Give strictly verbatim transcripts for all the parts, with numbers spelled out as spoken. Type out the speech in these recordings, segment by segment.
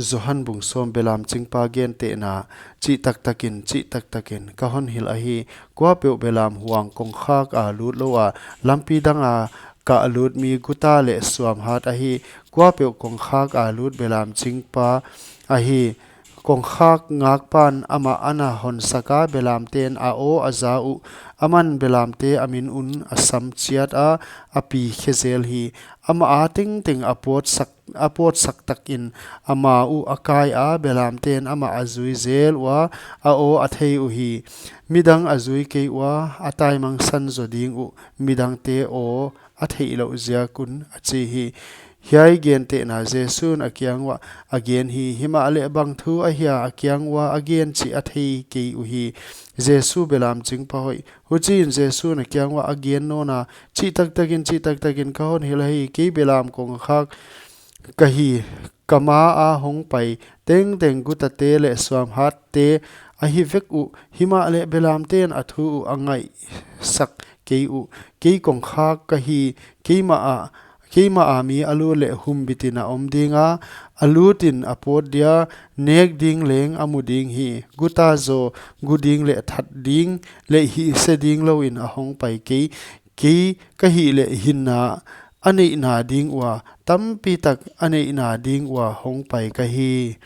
Johan bung sawm. Belam chingpa gentehna. Chihtaktakin, chihtaktakin ka hon hilh ahi, kuapeuh belam huang kongkhak a lut lou a, lampi dang a kah lut mi guta leh suamhat ahi. Kuapeuh kongkhak a lut belam chingpa ahi. Kongkhak ngakpan amah ana hon sak a, belamte'n a aw a za uh. Aman belamte a min un a sam chiat a, a pi khe zel hi. Amah a tengteng a pawtsak, a pawtsak takin ama uh a kai a, belamte'n amah a zui zel ua, a aw a thei uhi. Midang a zui kei ua, a taimangsan zaw ding uh, midangte aw a theihlouh ziak un, a chi hi. Hiai gentehna Jesu'n a kiang uah a gen hi. Himahleh bang thu ahia a kiang ua a gen chih a thei kei uhi. Jesu belam chingpa hoih. Huchiin Jesu'n a kiang uah a gen nawn a, chihtaktakin, chihtaktakin ka hon hilh ahi, kei belam kongkhak ka hi. Ka ma a hongpai tengteng gutate leh suamhatte ahi vek uh, himahleh belamte'n a thu uh a ngaihsak kei uh. Kei kongkhak ka hi. Keimah a, keimah a mi a lut leh humbitin a om ding a, a lutin a pawt dia, nek ding leng a mu ding hi. Guta zaw gu ding leh that ding leh hihse ding louin a hongpai kei. Kei ka hih leh hinna a neihna ding ua, tampitak a neihna ding ua hongpai ka hi.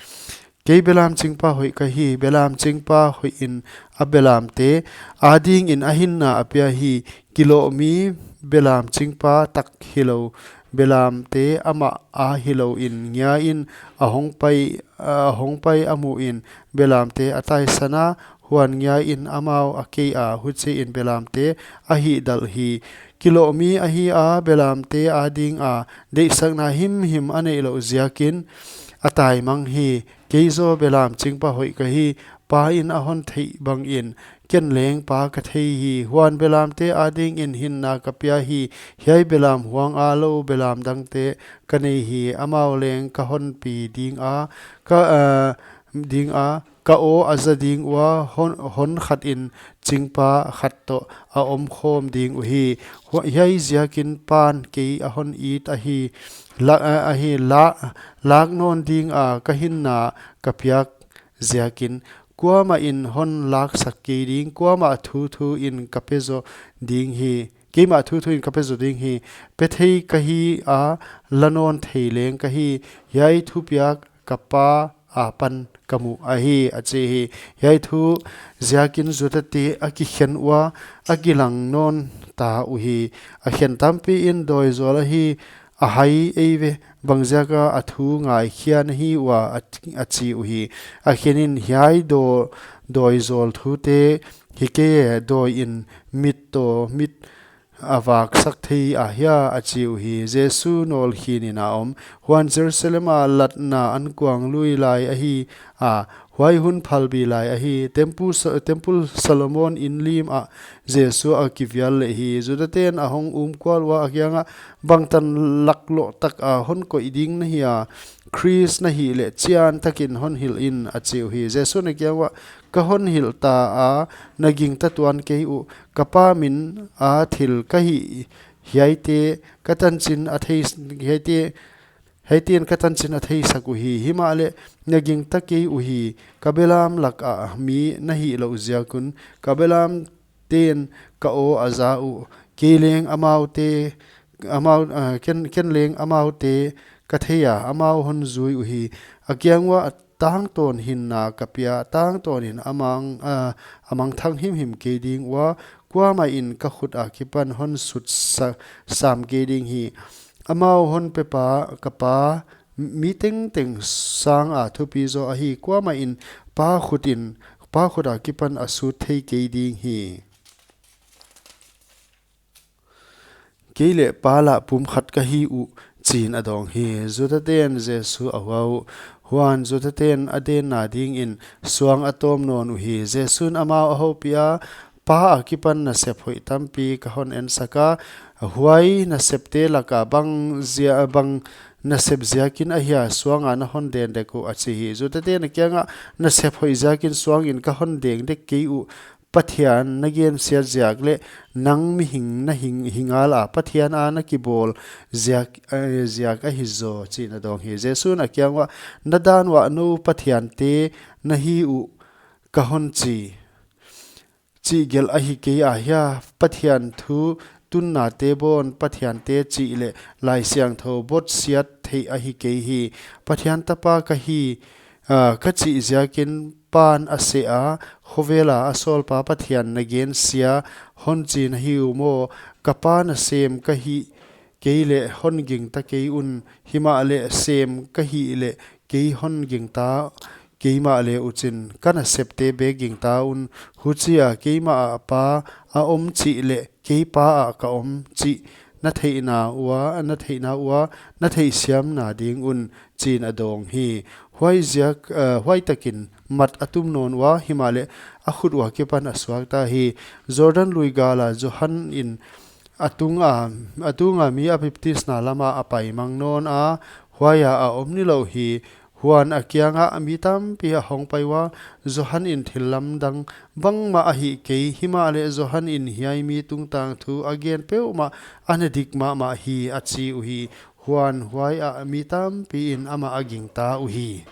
Kei belam chingpa hoih ka hi. Belam chingpa hoihin a belamte adingin a hinna a pia hi. Kilawhmi belam chingpa tak hilou belamte amah a hilouin ngiain a hongpai, a hongpai a muhin belamte a taisan a, huan ngiain amau a kei a, huchiin belamte a hihdalh hi. Kilawhmi ahi a, belamte adinga deihsakna himhim a neihlouh ziakin a taimang hi. Kei zaw belam chingpa hoih ka hi. Pa in a hon theih bangin ken leng Pa ka thei hi. Huan belamte adingin hinna ka pia hi. Hiai belam huang a lou belam dangte ka nei hi. Amau leng ka hon pi ding a, ka, ah, ding a, ka aw a za ding ua, hon, hon khatin chingpa khat toh a om khawm ding uhi. Hua-, hiai ziakin Pa'n kei a hon it ahi, la, a, ahi, la, lak nawn dinga ka hinna ka piak ziakin. Kuamahin hon laksak kei ding, kuamah thuthuin ka pe zaw ding hi. Keimah thuthuin ka pe zaw ding hi. Pe thei ka hi a, la nawn thei leng ka hi. Hiai thupiak ka Pa apan ka muh ahi, a chi hi. Hiai thu ziakin Judate a kikhen ua, a kilang nawn ta uhi. A khen tampiin dawi zawl ahi, a hai eive, bangziaka a thu ngaikhia na hi ua, a, a chi uhi. A khenin, hiai daw, dawi zawl thute hi kei e, dawiin mit toh mit a vaksak thei ahia, a chi uhi. Jesu nawl khinin a om. Huan Jerusalem a latna ankuang lui lai ahi a, huai hun phalbi lai ahi. Temple Sa-, Temple Solomon in lim ah Jesu a kivial leh hi. Judate'n a hong um kual ua, a kiangah, bangtan laklawh taka hon koih ding na hia? Khrist na hih leh chiantakin hon hilh in, a chi uhi. Jesu'n a kiang uah, ka hon hilh ta a, na gingta tuan kei uh. Ka Pa min a thil ka hih hiaite ka tanchin a thei, hiaite, hiaite'n ka tanchin a theisak uhi. Himahleh na gingta kei uhi. Ka belam laka mi na hihlouh ziak un, ka belamte'n ka aw a za uh. Kei leng amaute, amau, ah, ken, ken leng amaute ka thei a, amau hon zui uhi. A kiang uah, tangtawn hinna ka pia, tangtawnin a mang, ah, a mangthang himhim kei ding ua, kuamahin ka khut akipan hon sut sa-, sam kei ding hi. Amau hon pepa ka Pa, mi tengteng sanga thupi zaw ahi, kuamahin Pa khutin, Pa khut akipan a sut thei kei ding hi. Kei leh Pa lah pumkhat ka hi uh, chiin a dawng hi. Judate'n Jesu a hua uh. Huan Judate'n a denna dingin suang a tawm nawn uhi. Jesu'n amau a houpih a, Pa akipan nasep hoih tampi ka hon ensak a, huai nasepte laka bang zia, bang nasep ziakin ahia suanga na hon den dek uh, a chi hi. Judate'n a kiangah, nasep hoih ziakin suangin ka hon den dek kei uh. Pathian na gensiat ziak leh nang mihing na hing, hi ngal a, Pathian a na kibawl ziak, eh, ziak ahi zaw, chi'n a dawng hi. Jesu'n a kiang uah, na dan uah nou pathiante na hi uh ka hon chi, chih gelh ahi kei a hia? Pathian thu tunnate bawn pathiante chih leh Laisiangthou bawtsiat theih ahi kei hi. Pathian tapa ka hi, ah, ka chih ziakin Pa'n a seh a, khovel a a sawlpa Pathian na gensia hon chi na hi uh maw? Ka Pa nasem ka hih kei leh hon gingta kei un, himahleh sem ka hih leh kei hon gingta kei mahle uchin, ka nasepte bek gingta un. Huchia keimah ah Pa a om chih leh kei Pa ah ka om chih na theihna ua, na theihna ua, na theihsiamna ding un, chi'n a dawng hi. Huaiziak, eh, huai takin mat a tum nawn ua, himahleh a khut ua kipan a suakta hi. Jordan lui gal a Johan in a tung a, a tung a mi a baptisna lam ah a pai mang nawn a, huai ah a om nilouh hi. Huan a kiang ah mi tampi a hong pai ua, Johan in thillamdang bangmah a hih kei, himahleh Johan in hiai mi tungtang thu a gen peuhmah a na dik mahmah hi, a chi uhi. Huan huai ah mi tampi in amah a gingta uhi.